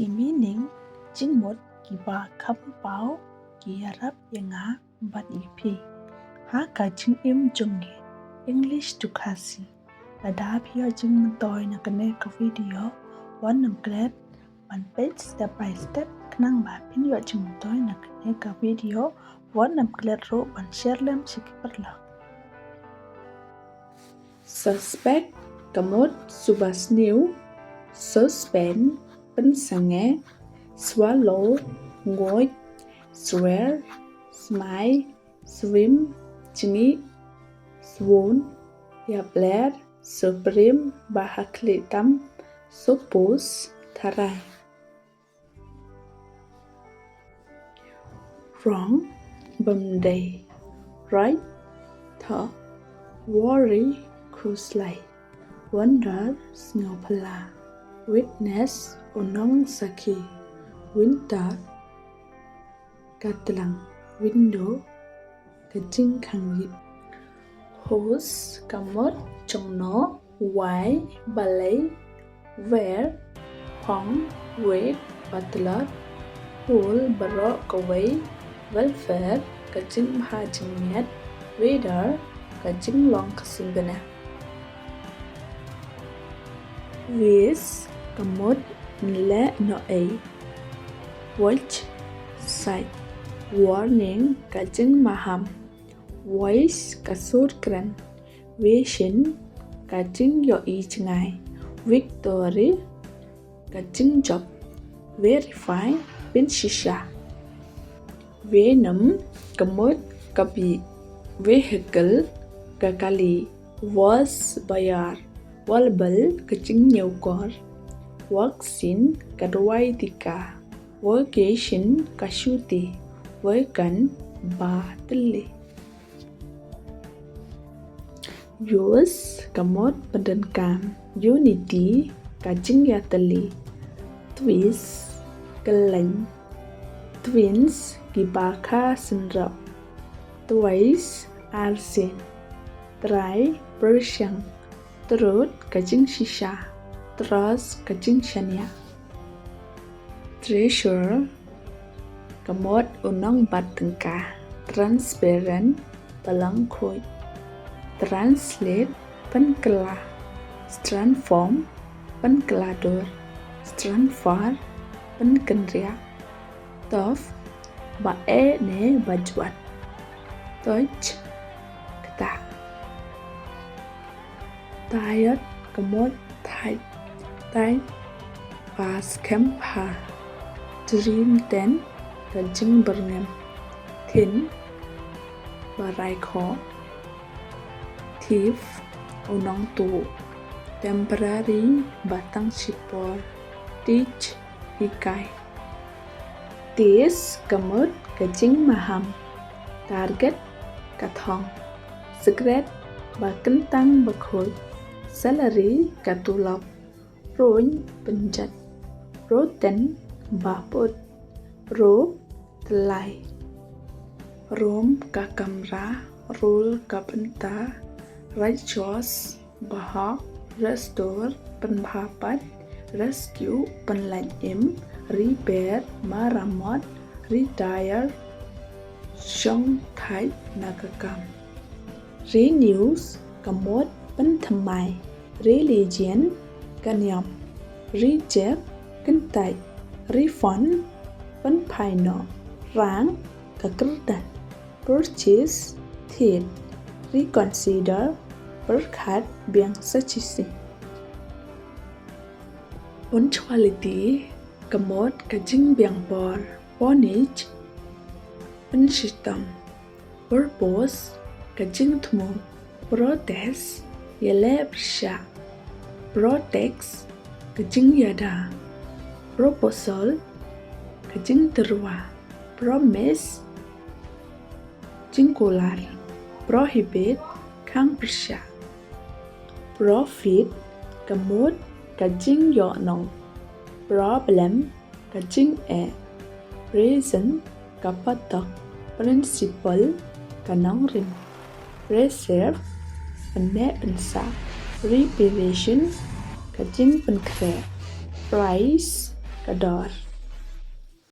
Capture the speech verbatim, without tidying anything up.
Ki meaning jingmut kiba kham paw ki ïarap ïa nga bad ïa phi ha ka jingim jong ngi. English to Khasi. Lada phi ïoh jingmyntoi na kane ka video, wat nym klet ban peit step by step khnang ba phin ïoh jingmyntoi na kane ka video. Wat nym klet ruh ban share lem sha ki paralok. Suspect, ka mut suba sniew. Suspend, pynsangeh. Swallow, nguid. Swear, smai. Swim, jngi. Swoon, ïapler. Supreme, ba ha khlieh tam. Suppose, tharai. Wrong, bym dei. Right, thoh. Worry, khuslai. Wonder, sngewphylla. Witness, u nongsakhi. Winter, ka tlang. Window, ka jingkhang ïit. Whose, ka mut jongno. Why, balei. Where, hong. Wait, batlot. Whole, baroh kawei. Welfare, ka jingbha jingmiat. Weather, ka jinglong ka sngi bneng. Wish, ka mut nleh noh ei. Watch, sight. Warning, ka jingmaham. Voice, ka sur kren. Vision, ka jingïohi jngai. Victory, ka jingjop. Verify, pynshisha. Venom, ka mut ka bih. Vehicle, ka kali. Verse, ba ïar. Verbal, ka jingñiewkor. Vaccine, ka dawai tika. Vacation, ka shuti. Vacant, ba tylli. Use, ka mut pyndonkam. Unity, ka jingïatylli. Twist, kylleng. Twins, kiba kha synrop. Twice, arsien. Try, pyrshang. Truth, ka jingshisha. Trust, ka jingshaniah. Treasure, ka mut u nongbat tyngka. Transparent, ba long khuid. Translate, pynkylla. Transform, pynkylla dur. Transfer, pynkynriah. Tough, ba eh ne ba jwat. Touch, ktah. Tired, ka mut thait. Tight, ba skhem bha. Dream tent, ka jingbyrngem. Thin, ba rai khoh. Thief, u nongtuh. Temporary, ba tang shipor. Teach, hikai. Test, ka mut ka jingmaham. Target, ka thong. Secret, ba kyntang ba khuid. Salary, ka tulop. Ruin, pynjot. Rotten, ba put. Rope, tyllai. Room, ka kamra. Rule, ka bynta. Righteous, ba hok. Restore, pynbha pat. Rescue, pynlait im. Repair, maramot. Retire, shong thait na ka kam. Renew, ka mut pynthymmai. Religion, ka niam. Reject, kyntait. Refund, pynphai noh. Rank, ka kyrdan. Purchase, thied. Reconsider, pyrkhat biang sa shisien. Punctuality, ka mut ka jingbiang por. Punish, pynshitom. Purpose, ka jingthmu. Protest, ïaleh pyrshah. Protext, ka jingïada. Proposal, ka jingtyrwa. Promise, jingkular. Prohibit, khang pyrshah. Profit, ka mut ka jingïohnong. Problem, ka jingeh. Present, ka patok. Principle, ka nongrim. Preserve, pynneh pynsah. Preparation, ka jingpynkhreh. Price, ka dor.